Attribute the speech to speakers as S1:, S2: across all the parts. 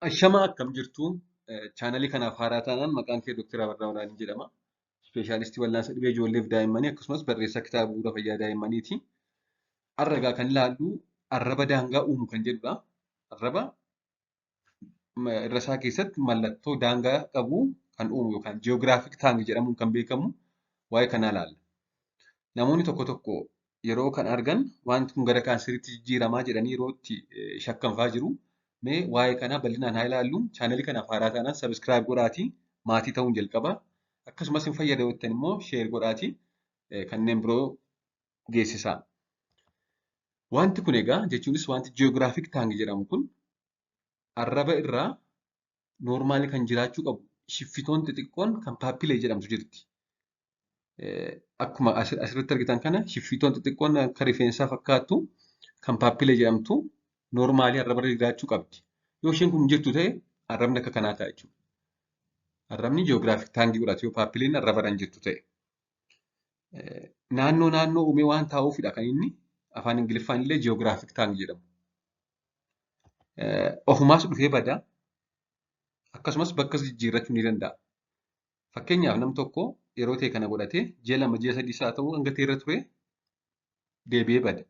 S1: Ashamaa, akkam jirtu? Chaanalii kanaaf haaraa taanaan maqaan kee Dooktar Abarraa Olaanii jedhama. Ispeeshaalistii wal'aansa dhibee ijoolleef daa'immanii akkasumas barreessaa kitaaba bu'uura fayyaa daa'immaniiti. Har'a egaa kan ilaallu arraba daangaa uumu kan jedhudha. Arraba irra isaa keessatti mallattoo daangaa qabu kan uumu yookaan geographic tongue jedhamuun kan beekamu waa'ee kanaa ilaalla. Namoonni tokko tokko yeroo kana argan wanti kun gara kaanseriitti jijjiiramaa jedhanii yeroo itti shakkan fa'aa jiru. Mee waa'ee kanaa bal'inaan haa ilaallu. Chaanalii kanaaf haaraa taanaan subscribe godhaatii maatii ta'uun jalqaba. Akkasumas hin fayyada yoo jettan immoo share godhaatii kanneen biroo geessisaa. Wanti kun egaa jechuunis wanti geographic tongue jedhamu kun arraba irraa normally kan jiraachuu qabu shiffitoon xixiqqoon kan papillae jedhamtu jirti. Akkuma asirratti argitan kana shiffitoon xixiqqoon akka rifeensaa fakkaattu kan papillae jedhamtu normally arraba irra jiraachuu qabdi. Yoo isheen kun hin jirtu ta'e, arrabni akka kanaa ta'a jechuudha. Arrabni geographic tongue godhata yoo papillaen arraba irra hin jirtu ta'e. Naannoo naannoo uumee waan taa'uufidha kan inni afaan Ingiliffaan illee geographic tongue jedhamu. Ofumaas dhufee bada, akkasumas bakka jijjiirrachuu ni danda'a. Fakkeenyaaf, nam tokko yeroo ta'e kana godhatee ji'a 2, ji'a 3 haa ta'u hanga ta'e irra ture deebi'ee bada.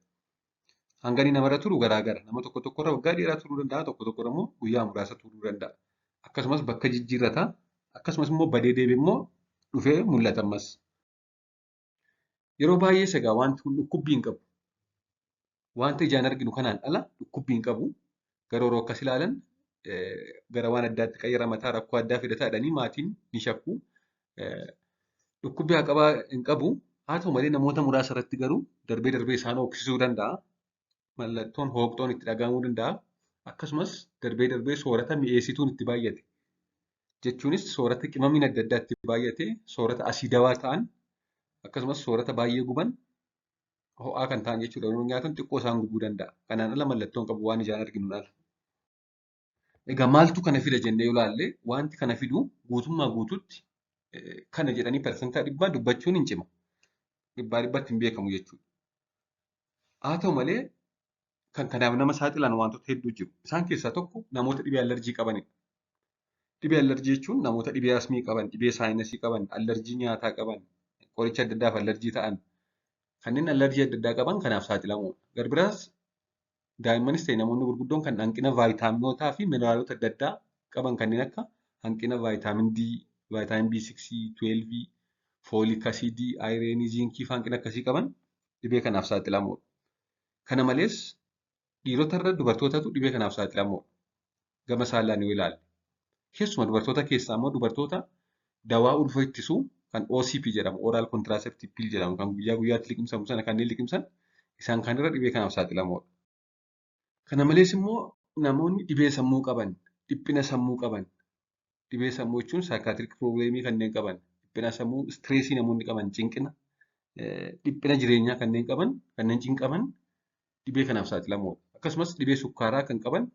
S1: Hanga inni namarra turu garaagara. Nama tokko tokkorra waggaa dheeraa turuu danda'a, tokko tokkorra immoo guyyaa muraasa turuu danda'a. Akkasumas bakka jijjiirrata. Akkasumas immoo badee deebi'ee immoo dhufee mul'ata ammas. Yeroo baay'ee egaa wanti kun dhukkubbii hin qabu. Wanta ijaan arginu kanaan ala dhukkubbii hin qabu. Garuu yeroo akkas ilaalan gara waan addaatti qayyaramataa, rakkoo addaa fidataa jedhanii maatiin ni shakku. Dhukkubbii haa hin qabu. Haa ta'u malee, namoota muraasa irratti garuu darbee darbee isaan hooqsisuu danda'a. Mallattoon hooqxoon itti dhaga'amuu danda'a. Akkasumas darbee darbee soorata mi'eessituun itti baay'ate. Jechuunis soorata qimamiin adda addaa itti baay'ate, soorata asiidawaa ta'an, akkasumas soorata baay'ee guban, ho'aa kan ta'an jechuudha. Yeroo nyaatan xiqqoo isaan gubuu danda'a. Kanaan ala mallattoo hin qabu waan ijaan arginuun ala. Egaa maaltu kana fida jennee yoo ilaalle, wanti kana fidu guutummaa guutuutti kana jedhanii 100% dubbachuun hin cima. Dhibbaa dhibbatti hin beekamu jechuudha. Haa ta'u malee, kan kanaaf nama saaxilan wantoota hedduu jiru. Isaan keessaa tokko namoota dhibee allerjii qabanidha. Dhibee allerjii jechuun namoota dhibee asmii qaban, dhibee sinusii qaban, allerjii nyaataa qaban, qoricha adda addaaf allerjii ta'an, kanneen allerjii adda addaa qaban kanaaf saaxilamuudha. Garbiraas daa'immanis ta'e namoonni gurguddoon kan hanqina vaayitaaminootaa fi mineraalota adda addaa qaban, kanneen akka hanqina vitamin D, vitamin B6, 12, folic acid, ironii, zincii fi hanqina akkasii qaban dhibee kanaaf saaxilamuudha. Kana malees dhiirota irra dubartootatu dhibee kanaaf saaxilamuudha. Gama saalaan yoo ilaalle. Keessumaa dubartoota keessaa immoo dubartoota dawaa ulfa ittisuu kan OCP jedhamu, Oral Contraceptive Pill jedhamu, kan guyyaa guyyaatti liqimsamu sana kanneen liqimsan, isaan kanirra dhibee kanaaf saaxilamuudha. Kana malees immoo namoonni dhibee sammuu qaban, dhiphina sammuu qaban, dhibee sammuu jechuun psychiatric problemii kanneen qaban, dhiphina sammuu, stressii namoonni qaban, cinqina, dhiphina jireenyaa kanneen qaban, kanneen cinqaman dhibee kanaaf saaxilamuudha. Akkasumas dhibee sukkaaraa kan qaban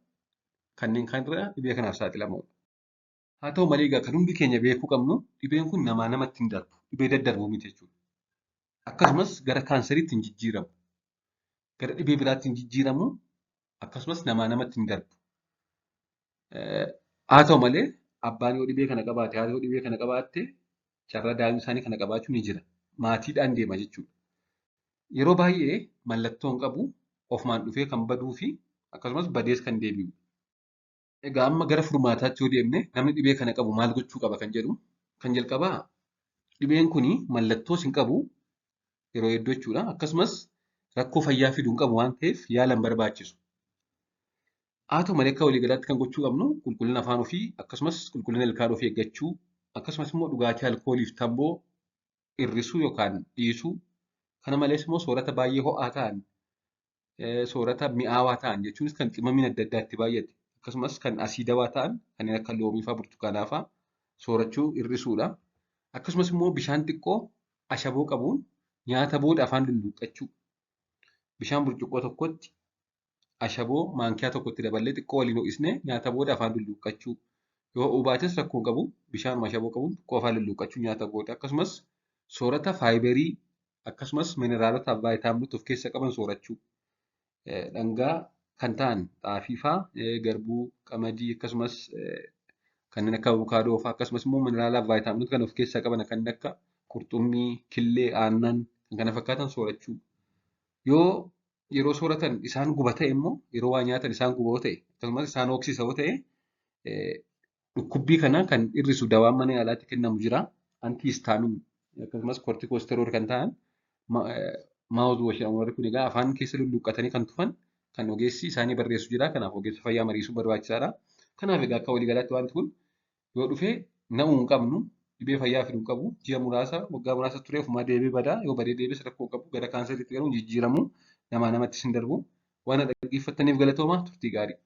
S1: kanneen kanirra dhibee kanaaf saaxilamuudha. Haa ta'u malee, egaa kan hundi keenya beekuu qabnu dhibeen kun namaa namatti hin darbu. Dhibee daddarbuu miti jechuudha. Akkasumas gara kaanseriitti hin jijjiiramu. Gara dhibee biraatti hin jijjiiramu. Akkasumas namaa namatti hin darbu. Haa ta'u malee, abbaan yoo dhibee kana qabaate, haati yoo dhibee kana qabaatte, carraa daa'imni isaanii kana qabaachuu ni jira. Maatiidhaan deema jechuudha. Yeroo baay'ee mallattoo hin qabu, ofumaan dhufee kan baduu fi akkasumas badees kan deebi'u. Egaa amma gara furmaataatti yoo deemne, namni dhibee kana qabu maal gochuu qaba kan jedhu, kan jalqabaa dhibeen kuni mallattoos hin qabu yeroo hedduu jechuudha. Akkasumas rakkoo fayyaa fiduu hin qabu waan ta'eef yaala hin barbaachisu. Haa ta'u malee, akka waliigalaatti kan gochuu qabnu qulqullina afaan ofii akkasumas qulqullina ilkaan ofii eeggachuu, akkasumas immoo dhugaatii alkoolii fi tamboo hir'isuu yookaan dhiisuu. Kana malees immoo soorata baay'ee ho'aa ta'an, soorata mi'aawaa ta'an, jechuunis kan qimamiin adda addaa itti baay'ate, akkasumas kan asiidawaa ta'an kanneen akka loomii fa'aa, burtukaanaa fa'aa soorachuu hir'isuudha. Akkasumas immoo bishaan xiqqoo ashaboo qabuun nyaata booda afaan lulluuqqachuu. Bishaan burcuqqoo tokkotti ashaboo maankiyaa tokkotti daballee xiqqoo waliin ho'isnee nyaata booda afaan lulluuqqachuu. Yoo ho'uu baates rakkoo hin qabu, bishaanuma ashaboo qabuun xiqqoo afaan lulluuqqachuu nyaata booda. Akkasumas soorata fiberii akkasumas mineraalota fi vaayitaaminoota of keessa qaban soorachuu. Dhangaa kan ta'an xaafii fa'aa, garbuu, qamadii akkasumas kanneen akka abukaadoo fa'aa akkasumas immoo mineraalaa fi vaayitaaminoota kan of keessaa qaban kanneen akka qurxummii, killee, aannan kan kana fakkaatan soorachuu. Yoo yeroo sooratan isaan guba ta'e immoo yeroo waa nyaatan isaan guba yoo ta'e akkasumas isaan hooksisa yoo ta'e dhukkubbii kana kan hir'isu dawaan mana yaalaatti kennamu jira. Antihistamine akkasumas corticosteroid kan ta'an mouthwash jedhamu. Warri kun egaa afaan keessa lulluuqqatanii kan tufan kan ogeessi isaanii barreessu jira. Kanaaf ogeessa fayyaa mariisuun barbaachisaadha. Kanaaf egaa akka waliigalaatti wanti kun yoo dhufe na'uu hin qabnu dhibee fayyaa fiduu hin qabu. Ji'a muraasa waggaa muraasa turee ofumaa deebi'ee badaa yoo badee deebi'es rakkoo hin qabu. Gara kaanseriitti garuu hin jijjiiramu. Namaa namattis hin darbu. Waan na dhaggeeffattaniif galatoomaa turtii gaarii.